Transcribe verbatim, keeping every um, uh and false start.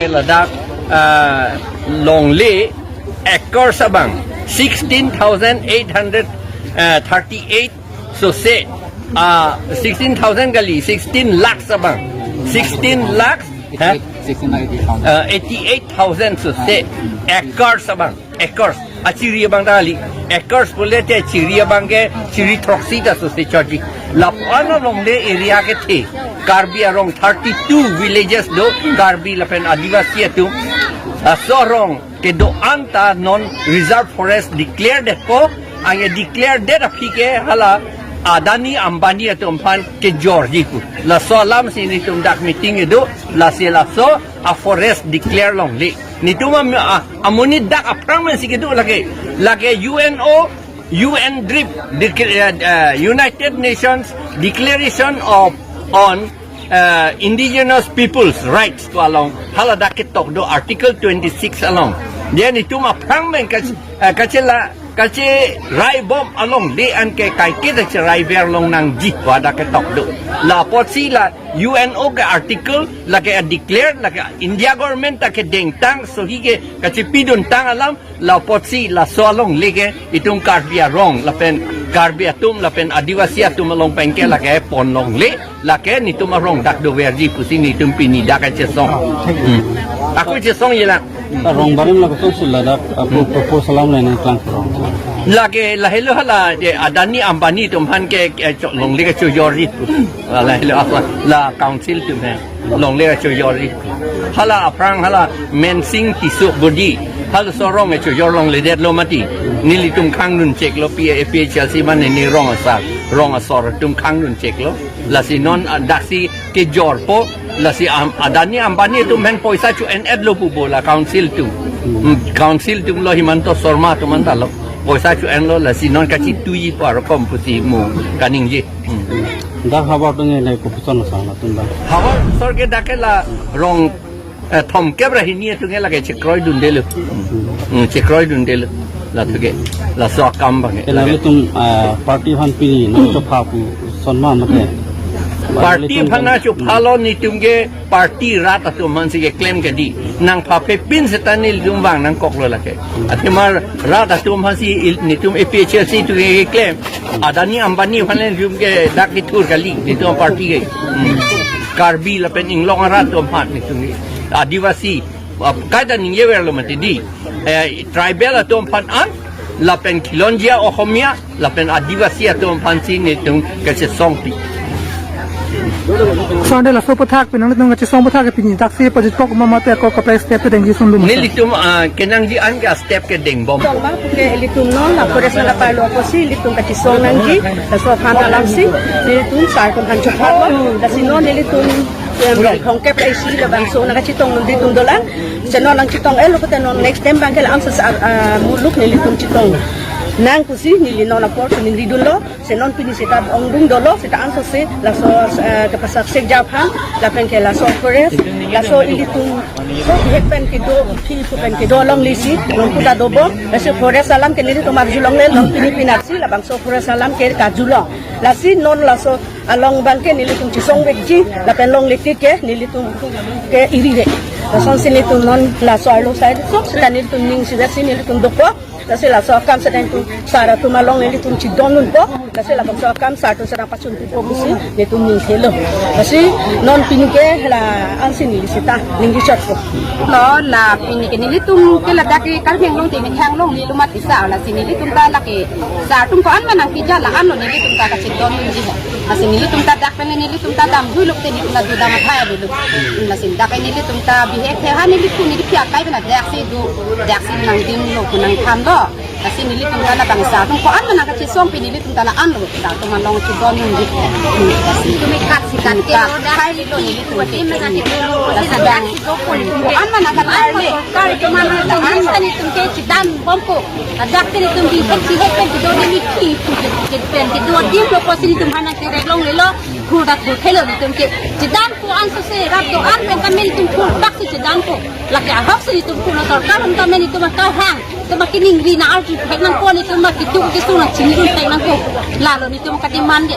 Ladak, ah, longle acres abang sixteen thousand eight hundred thirty-eight sose, ah, sixteen thousand kali, sixteen lakhs abang, sixteen lakhs, ha? Sixteen lakh eighty thousand. Ah, eighty-eight thousand sose, acres abang, acres. Achiri abang ta kali, acres pule te chiri abang ke chiri throksi ta sose chotji. Lapu-an alongle area kethe Karbi arong thirty-two villages do, Karbi lapen Adivasi atum. Laso arong kedo-an ta non reserve forest declare detpo, anke declare det aphi ke hala Adani Ambani atum aphan kejorji pu. Laso alam si netum dak meeting kedo, lasi laso a forest declare longle. Netum am-, a-, amonit dak aphrang men si kedo lake. Lake U N O, U N DRIP, dec-, uh, uh, United Nations Declaration of, on, uh, Indigenous Peoples Rights pu along. Hala dak ketok do Article twenty-six along. Dia netum aphrang men kach-, uh, kachela, kacherai bom alongle anke kaike ta cherai ver long nangji pu dak ketok do. La apotsi la U N O ke article lake a declare, lake India government ta kedengtang, sohi ke kachepidun tang alam, la apotsi laso alongle ke itum Karbi arong lapen Karbi atum lapen Adivasi atum along pen ke lake pon longle, lake netum arong dak doverji pusi netum pini dak kachesong. Hmm. Ako chesong yelang. Arong barim la kosonsi ladak apo propose alam le nangklang. Lake lahelo hala je Adani Ambani atum aphan ke, eh, cho-, longle kechojorji. Lahelo apa la council atum he longle kechojorji. Hala aphrang hala Mensing Tisso bodi, halaso arong kechojor longledetlo mati. Nelitum khangdun cheklo, P A P H L C mane ne rong asar, rong asor atum khangdun cheklo. Lasi non, ah, daksi kejorpo, lasi Am-, Adani Ambani atum aphan poisa cho-en-etlo pupo la council atum. Hmm, council atum lo Himanta Sarma atum aphan ta lo. Poisa cho-enlo, lasi non kachituipo arokom pusi mo kaningje. Hmm. Dak havar atum le kopuson sang latum dak. Havar asor ke dak ke la rong, eh, thomkep ra hini atum ke lake chekroidundelo. Hmm, chekroidundelo. Latum ke, laso akam abang ke. Ela netum, ah, party aphan pini nangchopha pu sonma mate. Party aphan nangchophalo, netum ke party rat atum aphan si keklem kedi. Nangphaphepin seta nelitum vang nangkoklo lake. Athema rat atum aphan si il-, netum A P H L C atum ke keklem. Adani Ambani aphan le netum ke dak kethur kali, netum party ke. Hmm. Karbi lapen inglong arat atum aphan netum ke. Adivasi, ah, kaita ningjeverlo mati di. Eh, tribal atum aphan an, lapen Khilonjia Ohomia, lapen Adivasi atum aphan si netum kachesongpi. Sir, laso aputhak pen nangtum kachesong aputhak ke pini daksi pajutpok ma mate ako kaprek step kedengji ason do ma, sir? Nelitum, ah, kenangji an ke step kedengbom. Tong ma puke ilitum non la forest nangparlo apotsi ilitum kachesong nangji, laso aphan alamsi nelitum sar atum aphan chopha, lasi non nelitum, em, thomkep ra isi labangso nangkachetong nangji atum dolang. Lasi non nangchetong-etlo pute non next time abang ke la-an sa, ah, muluk nelitum chetong nang pusi neli non apor ningridunlo. Lasi non pini seta ongdung dolo, seta ansose laso, eh, kepasak sekja aphan, lapen ke laso forest, laso ilitum so bihek pen kedo, phi phu pen kedo alongle si, non puta dobom, laso forest alam ke nelitum arjulongle, non pini pinatsi labangso forest alam ke karjulong. Lasi non laso along abang ke nelitum chesongvekji, lapen longle tik ke nelitum ke irivek. Lasonsi nelitum non laso arlo side so seta nelitum ning sida si nelitum dokok. Lasi laso akam seta nelitum sar atum along nelitum chedondunpo. Lasi labangso akam sar atum seta pachunpipo pusi nelitum ning thelo. Lasi non pini ke la-ansi neli seta ningje chotpo. Lo la pini ke nelitum ke ladak ke Karbi Anglong te methang longlelo mati sa, lasi nelitum ta lake sar atum ko-an ma nangkeja la-anlo nelitum ta kachedondunji. Lasi nelitum ta dak pen nelitum ta damjuilo te nelitum ta dudam athai avelo. Lasi dak pen nelitum ta bihek the ha nelitum neli pia kai pen daksi do, daksi nangdinglo pu nangthanlo. Lasi nelitum ta labangso atum ko-an ma nangkachesongpi nelitum ta la-anlo, sar atum along chedondunji. Lasi nelitum ikat sikat ke kat lo dak. Khailo nelitum ke. Lasi bang ko-an ma nangkatharle. Kar atum ma la-an. Lasi nelitum ke chedambompo. Ladak ke nelitum bihek bihek pen kedo neli ki pu ke pen kedo adim lo pusi nelitum aphan nangkerek longlelo. Khur dak khur khelo nelitum ke. Chedampo ansose rat do-an pen tame nelitum khur dak si chedampo. Lake ahok si nelitum khur na sorkar atum tame nelitum akal hang. Nelitum akiningri nang-arju thek nangpo, nelitum akiduk akisung nangchinidun thek nangpo. Lalo nelitum kademand ke.